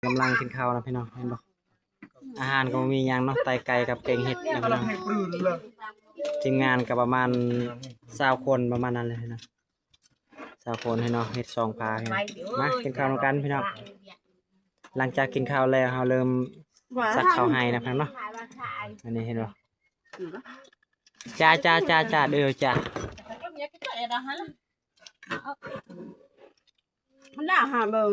ກຳລັງກິນເຂົ້ານະພີ່ນ້ອງ ເຫັນບໍ່? ອາຫານກໍບໍ່ມີຫຍັງເນາະ ໄຕໄກ່ກັບແກງເຫັດນະພີ່ນ້ອງ. ທີມງານກໍປະມານຊາວຄົນ ປະມານນັ້ນແຫຼະພີ່ນ້ອງ ຊາວຄົນພີ່ນ້ອງ ເຮັດສອງພາພີ່ນ້ອງ. ມາກິນເຂົ້ານຳກັນພີ່ນ້ອງ. ຫຼັງຈາກກິນເຂົ້າແລ້ວ ເຮົາເລີ່ມສັກເຂົ້າໄຮ່ນະພີ່ນ້ອງເນາະ. ອັນນີ້ເຫັນບໍ່? ຈ້າ ຈ້າ ຈ້າ ຈ້າ ເດີ ຈ້າ. ມັນລະຫາເບິ່ງ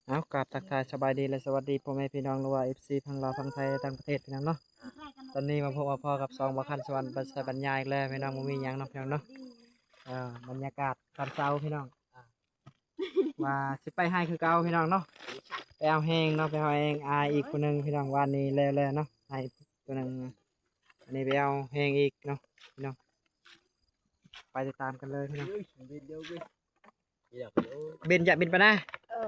ເອົາ ກາບທັກທາຍສະບາຍດີ ແລະ ສະຫວັດດີພໍ່ແມ່ພີ່ນ້ອງ ຫຼືວ່າ ເອັຟຊີ ທັງລາວ ທັງໄທ ແລະ ຕ່າງປະເທດ ພີ່ນ້ອງເນາະ. ຕອນນີ້ມາພົບມາພໍ້ກັບຊ່ອງບ່າວຄັນສະຫວັນ ໄຊບັນຍາອີກແລ້ວພີ່ນ້ອງ. ບໍ່ມີຫຍັງເນາະພີ່ນ້ອງເນາະ. ເອີ ບັນຍາກາດຕອນເຊົ້າພີ່ນ້ອງ ວ່າຊິໄປໄຮ່ຄືເກົ່າພີ່ນ້ອງເນາະ. ໄປເອົາແຮງເນາະ ໄປເອົາແຮງອ້າຍອີກຜູ້ໜຶ່ງພີ່ນ້ອງ. ວານນີ້ແລ້ວແລ້ວເນາະ ໄຮ່ຜູ້ໜຶ່ງ. ອັນນີ້ໄປເອົາແຮງອີກເນາະພີ່ນ້ອງ. ໄປຕິດຕາມກັນເລີຍພີ່ນ້ອງ. ເບັນ ຢາກເບັນໄປນະ. ເອີ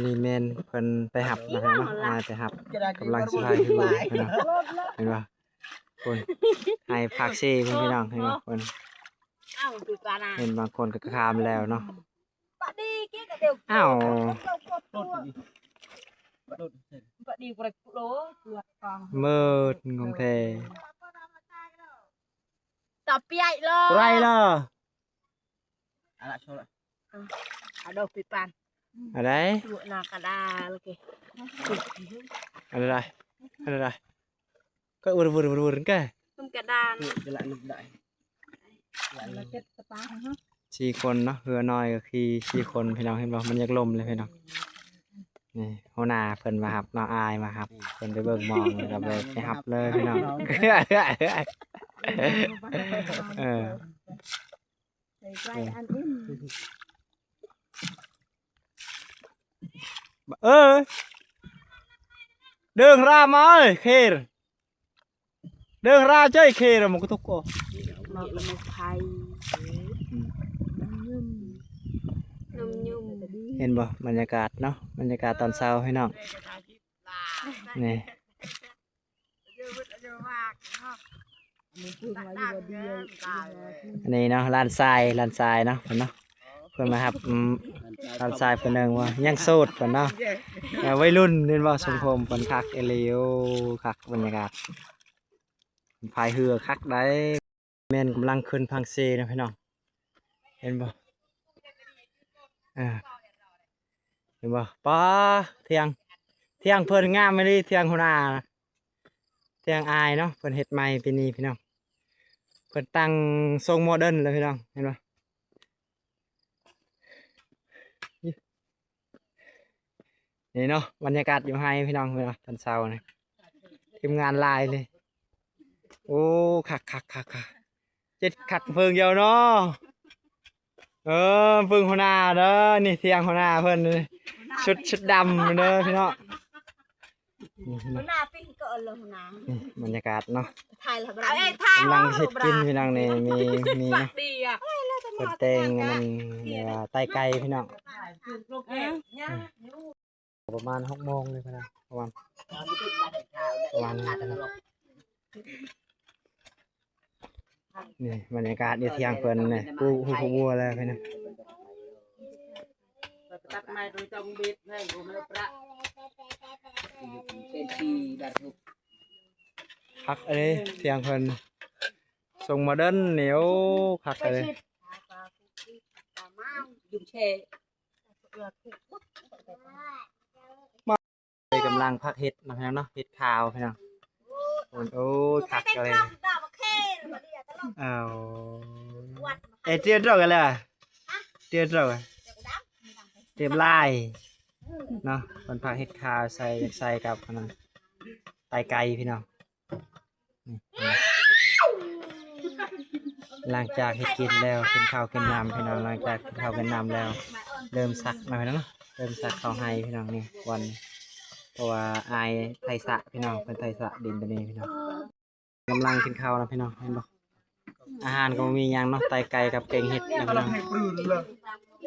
ນີ້ແມ່ນເພິ່ນໄປຮັບນະພີ່ນ້ອງເນາະ ອ້າຍໄປຮັບ ກຳລັງຊິພາຍເຮືອພີ່ນ້ອງ. ເຫັນບໍ່? ພຸ້ນ ໄຮ່ພາກເຊພຸ້ນພີ່ນ້ອງ ເຫັນບໍ່? ພຸ້ນ ເຫັນບາງຄົນກໍຂ້າມແລ້ວເນາະ. ອ້າວ ເມີດ ງົງແທ້. ຕອບປຽກເລີຍ ໄປເລີຍ. ອາລະໂຊລະ ອາດອກປີປານ ອາໄດ ນາກະດາລະເກ ອາໄດ ອາໄດ ກໍວືດໆໆໆ ກະ ນຳກະດານ ກະລະນຳໄດ ລະເຈັດສະປາງເນາະ. ສີ່ຄົນເນາະ ເຮືອນ້ອຍກໍຂີ່ສີ່ຄົນພີ່ນ້ອງ. ເຫັນບໍ່? ມັນຢາກລົມເລີຍພີ່ນ້ອງ. ນີ້ຫົວໜ້າເພິ່ນມາຮັບເນາະ ອ້າຍມາຮັບ ເພິ່ນໄປເບິ່ງໝອງ ແລ້ວກໍໄປ ໄປຮັບເລີຍພີ່ນ້ອງ. ເອີ ເອີ ເດີງຣາມາເອີຍ ເຄຣ ເດີງຣາເຈີຍ ເຄຣ ມັນກໍຕົກ ມາກະໄພ ອືມ ເຫັນບໍ່? ບັນຍາກາດເນາະ ບັນຍາກາດຕອນເຊົ້າພີ່ນ້ອງ ນີ້. ອັນນີ້ເນາະ ຫຼານຊາຍ ຫຼານຊາຍເນາະ ເພິ່ນເນາະ ເພິ່ນມາຮັບ ອືມ ຫຼານຊາຍເພິ່ນໜຶ່ງວ່າຍັງໂສດເພິ່ນເນາະ. ເອີ ໄວລຸ້ນເຫັນບໍ່? ສັງຄົມເພິ່ນຄັກອີ່ຫຼີ. ໂອ້ ຄັກ ບັນຍາກາດ ພາຍເຮືອຄັກໄດ໋. ແມ່ນກຳລັງຂຶ້ນພາກເຊນະພີ່ນ້ອງ ເຫັນບໍ່? ເອີ ເຫັນບໍ່? ປ້າ ຖຽງ ຖຽງເພິ່ນງາມອີ່ຫຼີ ຖຽງຫົວໜ້າ ຖຽງອ້າຍເນາະ ເພິ່ນເຮັດໃໝ່ປີນີ້ພີ່ນ້ອງ. ເພິ່ນຕັ້ງຊົງໂມເດີນເລີຍພີ່ນ້ອງ ເຫັນບໍ່? ນີ້ເນາະ ບັນຍາກາດຢູ່ໄຮ່ພີ່ນ້ອງ ເຫັນບໍ່? ຕອນເຊົ້ານີ້ທີມງານຫຼາຍເລີຍ. ໂອ້ ຄັກໆໆໆ ເຈັດຄັກເພິ່ງດຽວເນາະ. ເອີ ເພິ່ງຫົວໜ້າເດີ ນີ້ຖຽງຫົວໜ້າເພິ່ນ ຊຸດ ຊຸດດຳເດີພີ່ນ້ອງ. ນີ້ພີ່ນ້ອງ ຫົວໜ້າປີ້ງກໍເລີຍຫົວໜ້າ ນີ້ບັນຍາກາດເນາະ ກຳລັງເຮັດກິນພີ່ນ້ອງ. ນີ້ມີ ມີເນາະ ເພິ່ນແຕ່ງອັນນັ້ນ ເອີ້ນວ່າໄຕໄກ່ພີ່ນ້ອງ. ປະມານຫົກໂມງນີ້ພຸ້ນນະ ປະມານ ປະມານນີ້ພຸ້ນນະ. ນີ້ບັນຍາກາດຢູ່ຖຽງເພິ່ນນີ້ ປູກ ປູກບັວແລ້ວພີ່ນ້ອງ. ຄັກເລີຍຖຽງເພິ່ນ ຊົງໂມເດີນນີ້ ໂອ້ ຄັກເລີຍ. ກຳລັງພັກເຫັດເນາະ ພີ່ນ້ອງເນາະ ເຫັດຂາວພີ່ນ້ອງ. ໂອ້ ໂອ້ ຄັກເລີຍ. ອ້າວ ເອ ຕຽມເຂົ້າກັນແລ້ວ ຕຽມເຂົ້າກັນ ຕຽມຫຼາຍເນາະ. ເພິ່ນພັກເຫັດຂາວໃສ່ ໃສ່ກັບອັນນັ້ນ ໄຕໄກ່ພີ່ນ້ອງ. ນີ້ ຫຼັງຈາກເຮັດກິນແລ້ວ ກິນເຂົ້າກິນນ້ຳພີ່ນ້ອງ ຫຼັງຈາກກິນເຂົ້າກິນນ້ຳແລ້ວ ເລີ່ມສັກເນາະພີ່ນ້ອງເນາະ ເລີ່ມສັກເຂົ້າໄຮ່ພີ່ນ້ອງ. ນີ້ ຄວັນ ເພາະວ່າອ້າຍໄຖສະພີ່ນ້ອງ ເພິ່ນໄຖສະດິນຕົວນີ້ພີ່ນ້ອງ. ກຳລັງກິນເຂົ້ານະພີ່ນ້ອງ ເຫັນບໍ່? ອາຫານກໍບໍ່ມີຫຍັງເນາະ ໄຕໄກ່ກັບແກງເຫັດນະພີ່ນ້ອງ.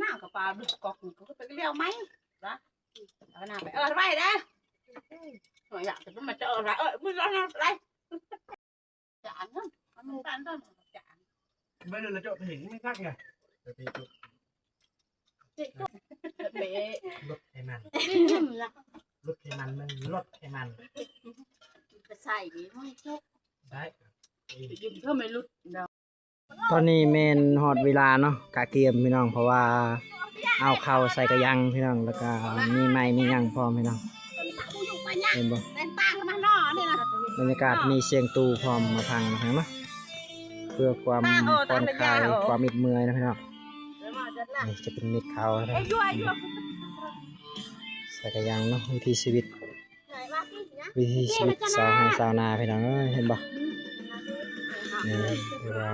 ໜ້າກະປາດຸກອກ ມັນກະໄປລ້ຽວໄໝລະ ເອົາໜ້າໄປເອີໄວ້ເດີ້ ຢາກຈະມາເຈີລະ ເອີ ມື້ລະໄດ້ ຈານເນາະ ເອົານ້ຳຕານຕ້ອນຈານ ໄປເລີຍລະເຈາະເຫັນມັນຄັກໄງ ເບະ ລົດໄຂມັນ ລົດໄຂມັນ ມັນລົດໄຂມັນ ໄປໃສ່ດີ ໄດ້ ກິນເພື່ອໄມ່ຫຼຸດເນາະ. ຕອນນີ້ແມ່ນຮອດເວລາເນາະ ກະກຽມພີ່ນ້ອງ ເພາະວ່າເອົາເຂົ້າໃສ່ກະຍັງພີ່ນ້ອງ ແລ້ວກະມີໄມ້ມີຫຍັງພ້ອມພີ່ນ້ອງ ເຫັນບໍ່ ບັນຍາກາດມີສຽງຕູ້ພ້ອມມາຟັງນະພີ່ນ້ອງເນາະ ເພື່ອຄວາມຜ່ອນຄາຍ ຄວາມອິດເມື່ອຍນະພີ່ນ້ອງ. ນີ້ຈະເປັນເມັດເຂົ້ານະ ໃສ່ກະຍັງເນາະ ວິຖີຊີວິດ ວິຖີຊີວິດຊາວໄຮ່ຊາວນາພີ່ນ້ອງເອີຍ ເຫັນບໍ່ ນີ້ຄືວ່າ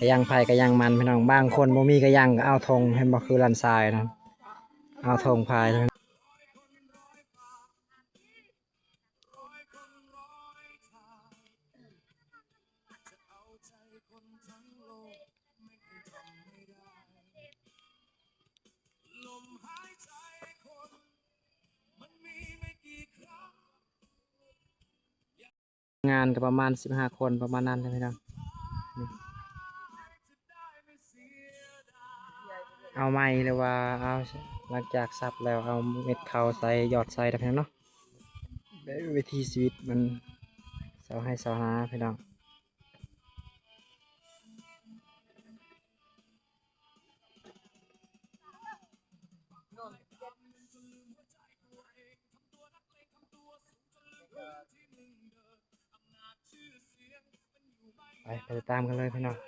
ກະຍັງໃຜກະຍັງມັນພີ່ນ້ອງ ບາງຄົນບໍ່ມີກະຍັງກະເອົາຖົງ ເຫັນບໍ່ ຄືຫຼານຊາຍນະ ເອົາຖົງພາຍ ງານກະປະມານສິບຫ້າຄົນ ປະມານນັ້ນແຫຼະພີ່ນ້ອງ ເອົາໄມ້ ຫຼືວ່າເອົາ ຫຼັງຈາກສັບແລ້ວ ເອົາເມັດເຂົ້າໃສ່ ຢອດໃສ່ນະພີ່ນ້ອງເນາະ ແບບວິຖີຊີວິດມັນຊາວໄຮ່ຊາວນາພີ່ນ້ອງ. ໄປ ໄປຕິດຕາມກັນເລີຍພີ່ນ້ອງ. ເ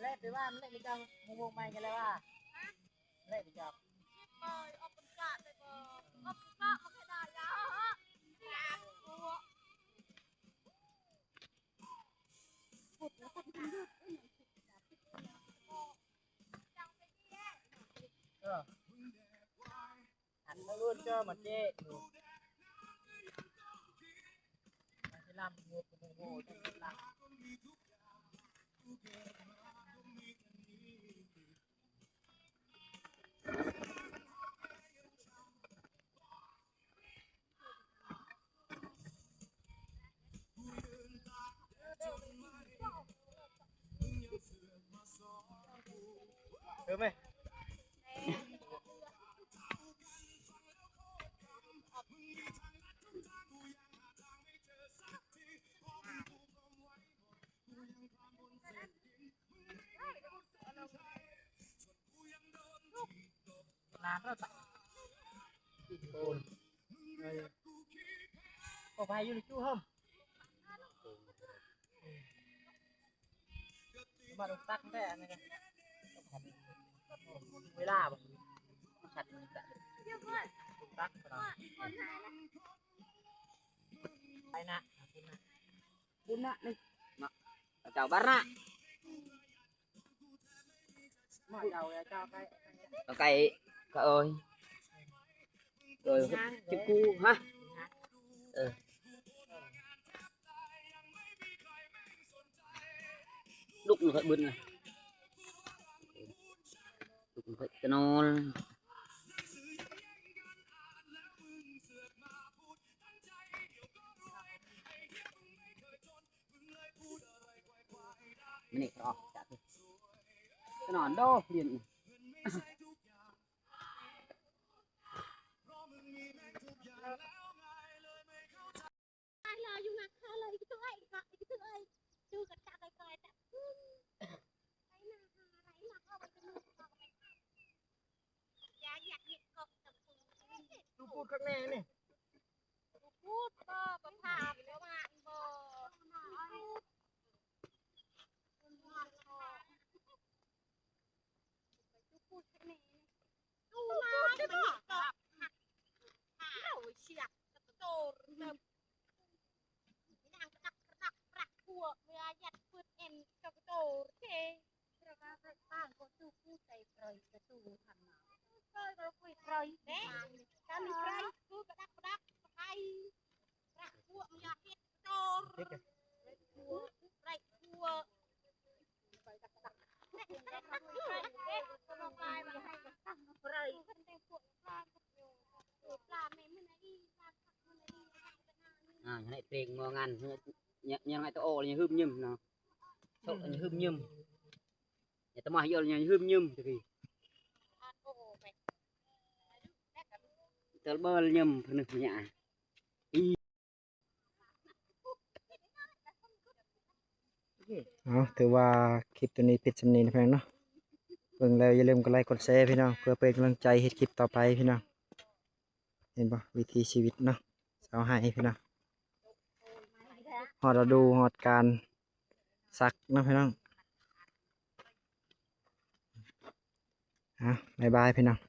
ແລະ ໄປວ່າ ແລະ ໄປຈັງ ໝູ່ວົງໃໝ່ກັນແລ້ວວ່າ ແລະ ໄປຈັງ. ເອີ ອັນນັ້ນເຈົ້າມາເຈ້ຢູ່ ມັນຊິລຳຢູ່ ໂອ້ໂຫ ຈັກລຳ. ເອີແມ່ ຫຼານເນາະ ໂອ້ຍ ເອີ ບໍ່ພາຢູ່ໃນຈູ່ຫົ່ມ ມາລົງຕັກແທ້ອັນນີ້ ເວລາບໍ່ ຕັກ ໄປນະ ບຸນນະນີ້ ເຈົ້າບານນະ ເອົາໄກ່ ເອົາໄກ່ ກະເອີຍ ເອີຍ ຈິບກູ ຮະ ເອີ ລຸກມັນຄ່ອຍບຶນນະ ລຸກມັນຄ່ອຍຕະນອນ. ມານີ້ ອອກຈາກ ສະໜອນໂດ ລຽນ ດູປູດຄັກແນ່ນີ້ ດູປູດບໍ່ ບໍ່ພາບບໍ່ມາບໍ່ ດູປູດຄັກແນ່ນີ້ ດູມາ ເອົາເຊຍ ຕະໂຕ ນາງກະດັກກະດັກ ປາກຫົວ ເມື່ອຍັດປຶດເອັນ ຕະໂຕ ເທ ອ່າ ໃຫ້ເຕງມໍງານ ຍາງໃຫ້ຕະໂອຍືມຍືມເນາະ ໂຊຍຫືມຍືມ ຍາຕະມາຍອຍຍືມຍືມຕະກີ ເຕີເບີຍືມພະນຶກຍາ ເອົາ ຖືວ່າຄລິບໂຕນີ້ປິດສ່ຳນີ້ນະພີ່ນ້ອງເນາະ ເບິ່ງແລ້ວຢ່າລືມກົດໄລກົດແຊພີ່ນ້ອງ ເພື່ອເປັນກຳລັງໃຈເຮັດຄລິບຕໍ່ໄປພີ່ນ້ອງ ເຫັນບໍ່ ວິຖີຊີວິດເນາະ ຊາວໄຮ່ພີ່ນ້ອງ ຮອດລະດູ ຮອດການສັກເນາະພີ່ນ້ອງ ເອົາ ບາຍບາຍພີ່ນ້ອງ.